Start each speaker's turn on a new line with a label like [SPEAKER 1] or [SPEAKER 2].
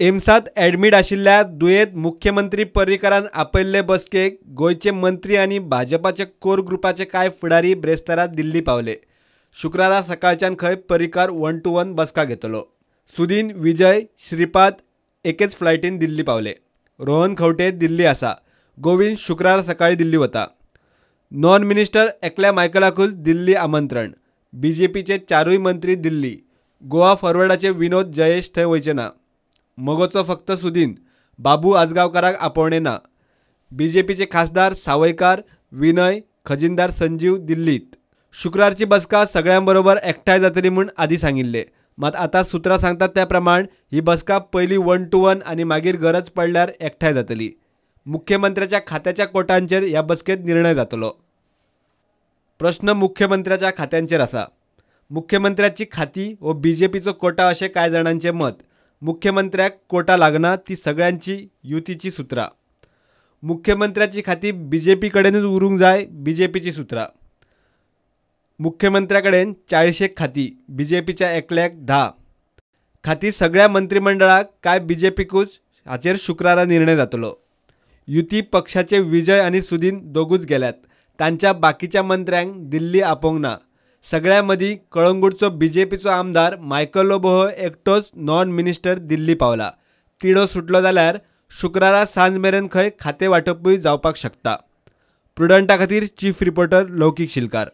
[SPEAKER 1] एम्सांत admit आशिल्ल्या दुयेंत मुख्यमंत्री पर्रीकारान आपयल्ले बसकेक गोंयचे मंत्री आनी भाजपाचे कोर ग्रुपाचे कांय फुडारी ब्रेस्तारा दिल्ली पावले. शुक्रारा सकाळच्यान खंय पर्रीकार 1 to 1 बसका घेतलो. सुदीन, विजय, श्रीपाद एकेच फ्लायटीन दिल्ली पावले. रोहन खंवटे दिल्ली आसा. गोविंद शुक्रारा सकाळी दिल्ली वता. नॉन मिनिस्टर एकल्या मायकलाकूच दिल्ली आमंत्रण. बीजेपीचे 4 मंत्री दिल्ली. गोवा फॉरवर्डाचे विनोद जयेश थंय वयचे ना. मगोचो फक्त सुदीन, बाबू आजगांवकाराक आपोवणें ना. बीजेपीचे खासदार सावयकार, विनय, खजिनदार संजीव दिल्लीत. शुक्रारची बसका सगळ्यां बरोबर एकठांय जातली म्हूण आदी सांगिल्ले. मात आतां सुत्रां सांगतात त्या प्रमाण ही बसका पयली 1 to 1 आनी मागीर गरज पडल्यार एकठांय जातली. मुख्यमंत्र्याच्या खात्याच्या कोटांचेर ह्या बसकेंत निर्णय जातलो. प्रश्न मुख्यमंत्र्याच्या खात्यांचेर आसा. मुख्यमंत्र्याची खाती हो बीजेपीचो कोटा अशें कांय जाणांचें मत. मुख्यमंत्र्याक कोटा लागना ती सगळ्यांची युतीची सुत्रां. मुख्यमंत्र्याची खाती बीजेपी कडेनूच उरूंक जाय बीजेपीची सुत्रां. मुख्यमंत्र्या कडेन 40 खाती, बीजेपीच्या एकल्याक 10 खाती. सगळ्या मंत्रिमंडळाक काय बीजेपीकूच हाचेर शुक्रारा निर्णय जातलो. युती पक्षाचे विजय आनी सुदीन दोगूच गेल्यात. तांच्या बाकीच्या मंत्र्यांक दिल्ली आपोवंक ना. सगळ्यां मदीं कळंगूटचो बीजेपीचो आमदार मायकल लोबो हो एकटोच नॉन मिनिस्टर दिल्ली पावला. तिडो सुटलो जाल्यार शुक्रारा सांज मेरेन खंय खातें वांटपूय जावपाक शकता. प्रुडंटा खातीर चीफ रिपोर्टर लौकीक शिलकार.